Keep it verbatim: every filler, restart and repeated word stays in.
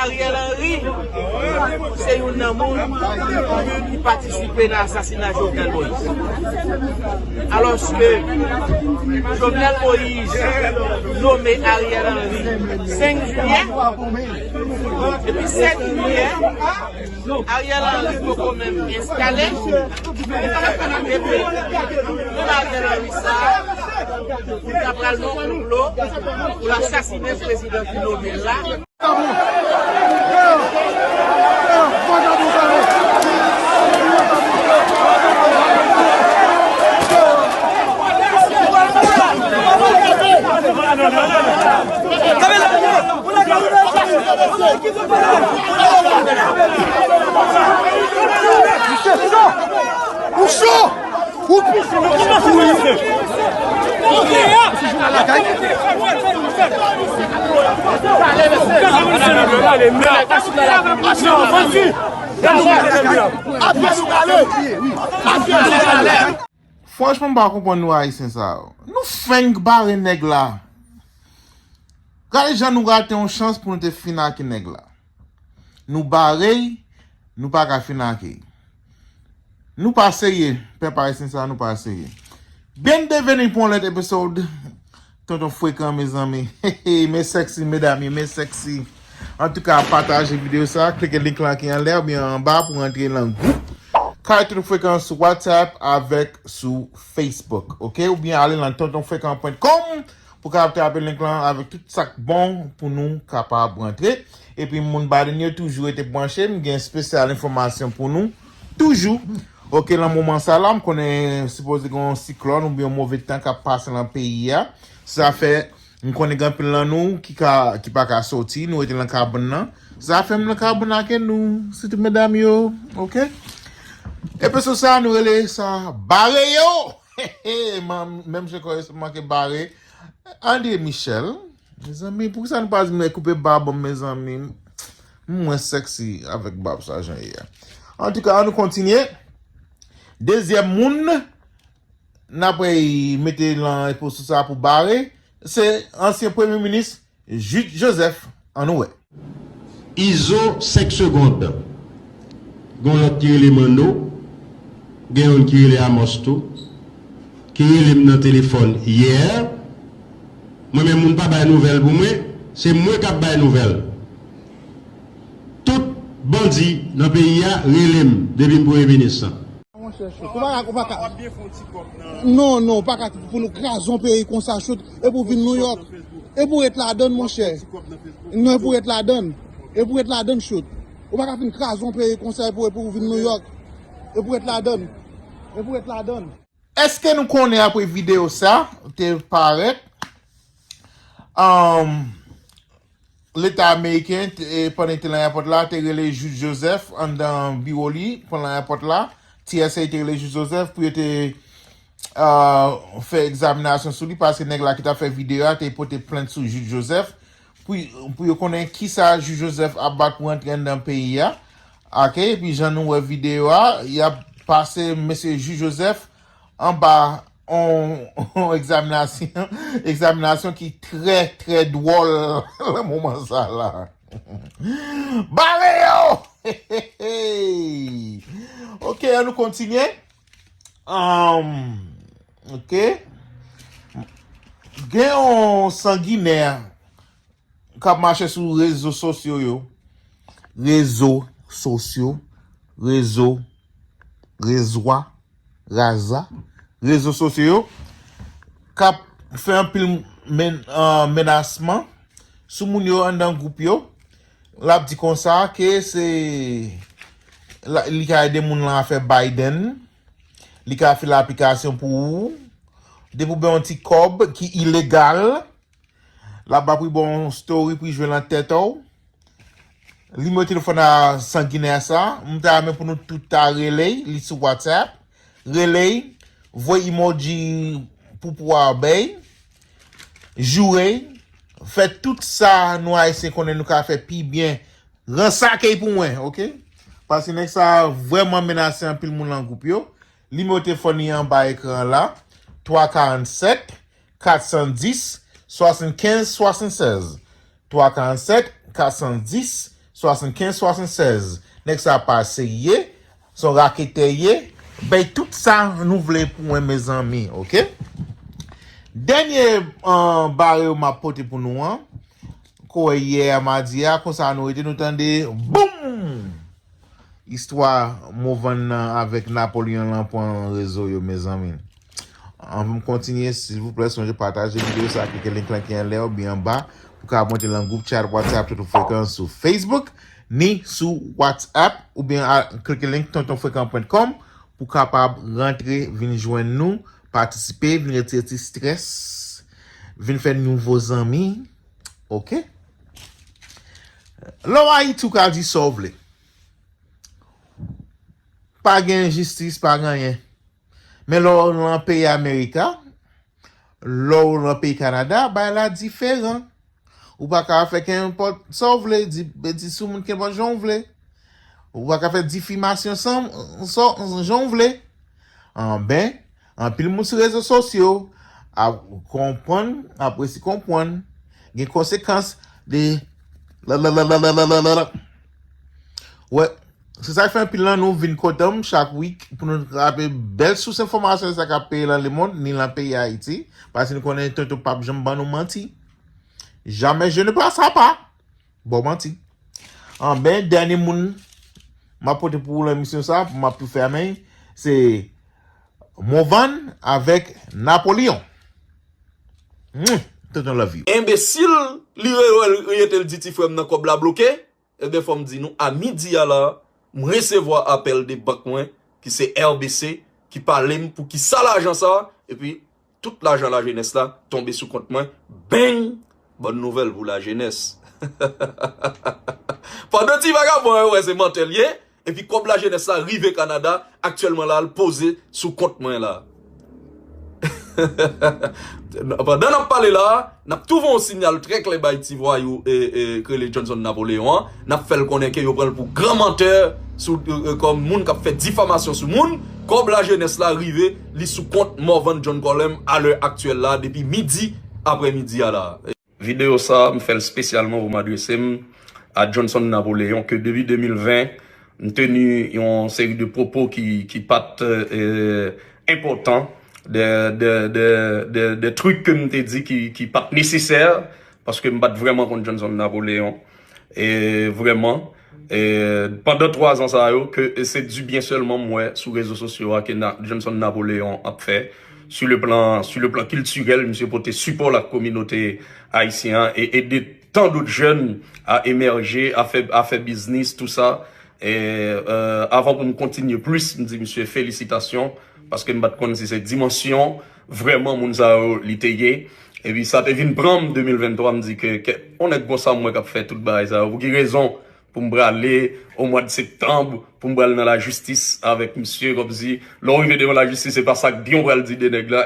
Ariel Henry se youn nan moun ki patisipe nan asasina Jovenel Moïse. Alòske Jovenel Moïse nome Ariel Henry senk jiyè, epi sèt jiyè, Ariel Henry poko menm enstale, epi nou Ariel Henry sa, pou l ta pral nan konplo pou l asasinen prezidan ki nome l la. Ou cho! Ou cho! Franchman, m pa konprann nou Ayisyen sa yo. Nou fenk bare nèg la. Gade jan nou rate yon chans pou nou te fin ak nèg la. Nou bare, nou pa ka fin ak. Nou pa serye, pèp ayisyen sa, nou pa serye. Bienveni pou yon lòt episode. Tonton Frekan, mezanmi. Men sexy, medam yo, men sexy. Antouka, pataje videyo sa, klike link lan ki anlè oubyen anba pou rantre nan gwoup Kay Tonton Frekan sou WhatsApp avèk sou Facebook, oke? Oubyen ale nan tonton frekan pwen kòm pou kapab trape link lan avèk tout sa k bon pou nou kapab rantre. Epi moun Biden yo toujou rete branche, m gen espesyal enfòmasyon pou nou toujou. Oke, nan moman sa la, m konnen sipoze gen yon siklòn oubyen yon move tan k ap pase nan peyi a. Sa fè, m konnen gen anpil nan nou ki ka, ki pa ka soti, nou rete nan kabann nan. Sa fè m nan kabann ak nou, sitou medam yo, oke? Epi sou sa, nou rele sa bare yo! Menm jan kò yo manke bare. André Michel, mezanmi, poukisa nou pa di m koupe bab mwen, mezanmi? Mwen sexy avèk bab sa jan ye a. Antouka, ann nou kontinye. Dezyèm moun n ap mete nan episode sa pou bare, se ansyen premye minis Jude Joseph. Ann nou wè. Izo, senk segond. Gen yon lòt ki rele Manno, gen youn ki rele Amos tou, ki rele m nan telefòn yè. Mwen menm, moun pa bay nouvèl pou mwen, se mwen k ap bay nouvèl. Tout bandi nan peyi a rele m depi m premye minis lan. Monchè, Chout, ou pa ka, ou pa ka. Non, non, ou pa ka pou nou kraze yon peyi konsa, Chout, e pou vin Nouyòk. E pou ret ladann, monchè. Non, e pou ret ladann. E pou ret ladann, Chout. Ou pa ka fin kraze yon peyi konsa, e pou, e pou vin Nouyòk. E pou ret ladann. E pou ret ladann. Èske nou konnen apre videyo sa te parèt, um, Leta ameriken, te, e, pandan li te nan ayewopò la, te rele Jude Joseph anndan biwo li, pandan ayewopò la, T S A te rele Jude Joseph pou yo te, a, fè egzaminasyon sou li, paske nèg la ki t ap fè videyo a te pote plent sou Jude Joseph, pou, pou yo konnen kisa Jude Joseph ap bat pou rantre anndan peyi a. Oke, epi jan nou wè videyo a, y ap pase mesye Jude Joseph anba on, on egzaminasyon, egzaminasyon ki trè, trè dwòl nan moman sa la. Bare yo! Ok, ann nou kontinye. Um, ok. Gen yon sanginè k ap mache sou rezo sosyo yo. Rezo sosyo. Rezo. Rezwa. Raza. Rezo sosyo yo. K ap fè anpil men, ah, menasman sou moun yo anndan gwoup yo. L ap di konsa ke se, la, li ka ede moun lan afè Biden. Li ka file aplikasyon pou ou. Depi w bay yon ti kòb ki ilegal, l ap ba pou l ba w yon story pou l jwe nan tèt ou. Nimewo telefòn a sanginè sa, m ta renmen pou nou tout ta rele l, li sou WhatsApp. Rele l, voye emoji poupou a bay, joure l, fè tout sa nou Ayisyen konnen nou ka fè pi byen. Ransake l pou mwen, ok? Paske nèg sa a vrèman menase anpil moun nan gwoup yo. Nimewo telefòn li anba ekran an la, twa karannsèt, kat san dis, swasannkenz, swasannsèz. Twa karannsèt, kat san dis, swasann kenz, swasann sèz. Nèg sa pa serye, se yon raketè ye. Bay tout sa nou vle pou mwen, mezanmi, oke? Dènye, uh, bare yo m ap pote pou nou an. Kouwè yè a, madi a, konsa nou rete, nou tande, boum! Istwa Movann nan avèk Napoleon lan pran rezo yo, mezanmi. Anvan m kontinye, silvouplè, sonje pataje videyo sa, klike link lan ki anlè oubyen anba, pou ka monte lan gwoup chat WhatsApp Tonton Frekan sou Facebook, ni sou WhatsApp, oubyen a, klike link tonton frekan pwen kòm pou kapab rantre, vin jwenn nou, patisipe, vin retire ti strès, vin fè nouvo zanmi, oke? Lè w Ayiti, ou ka di sa w vle. Pa gen jistis, pa gen anyen. Men lè w lan peyi Amerika, lè w lan peyi Kanada, bagay la diferan. Ou pa ka fè kenpòt sa w vle, di, di sou moun kenpòt jan w vle. Ou pa ka fè difimasyon san, san, jan w vle. Anben, anpil moun sou rezo sosyo ap konprann, ap resi konprann, gen konsekans de la, la, la. Wè, se sa k fè anpil nan nou vin kote m chak week pou nou trape bèl sous enfòmasyon sa k ap peye lan lemonn, ni lan peyi Ayiti, paske nou konnen Tonton p ap janm ban nou manti. Jamais je ne passe pas. Bon manti. Anben, dènye moun m ap pote pou ou lan emisyon sa, pou m ap tou fèmen, se Movann avèk Napoleon. Hmm, Tonton love you. Enbesil, li reyèl rete l di ti frè m nan kòb la bloke. Ebyen, fò m di nou, a midi a la, m resevwa apèl de bank mwen, ki se R B C, ki pale m pou ki sa lajan sa, epi tout lajan lajenès la tonbe sou kont mwen. Bang! Bòn nouvèl pou lajenès. Pandan ti vagabon an wè se mantè l ye, epi kòb lajenès la rive Kanada, aktyèlman la, l poze sou kont mwen la. Pandan n ap pale la, n ap tou voye yon sinyal trè klè bay ti vwayou, e, e, k rele Johnson Napoleon an. N ap fè l konnen ke yo pran l pou gran mantè sou, e, e, kòm moun k ap fè difamasyon sou moun. Kòb lajenès la rive, li sou kont Morvan John Colem alè aktyèl la, depi midi, aprèmidi a la. Videyo sa, m fè l espesyalman pou m adrese m a Johnson Napoleon, ke depi de mil ven, m teni yon seri de pwopo ki, ki pa t, e, enpòtan, de, de, de, de, de trik ke m te di ki, ki pa t nesesè, paske m pa t vrèman konn Johnson Napoleon. E vrèman, e pandan twa zan sa yo, ke, e se dibyen sèlman m wè sou rezo sosyo a ke Na-, Johnson Napoleon ap fè. Sur le plan, sur le plan kiltirèl, misye pote sipò la kominote ayisyen an e ede tan dòt jèn a emèje, a fè, a fè biznis, tou sa. E, e, avan pou m kontinye plis, m di misye felisitasyon, paske m pa t konn si se dimansyon vrèman moun sa yo li te ye. Epi sa te vin pran m de mil venntwa, m di ke, ke yon nèg konsa m wè k ap fè tout bagay sa yo. Pou ki rezon pou m prale o mwa de septanm, pou m pral nan lajistis avèk misye, kòmsi lè w rive devan lajistis, se pa sa k byen w pral di de nèg la.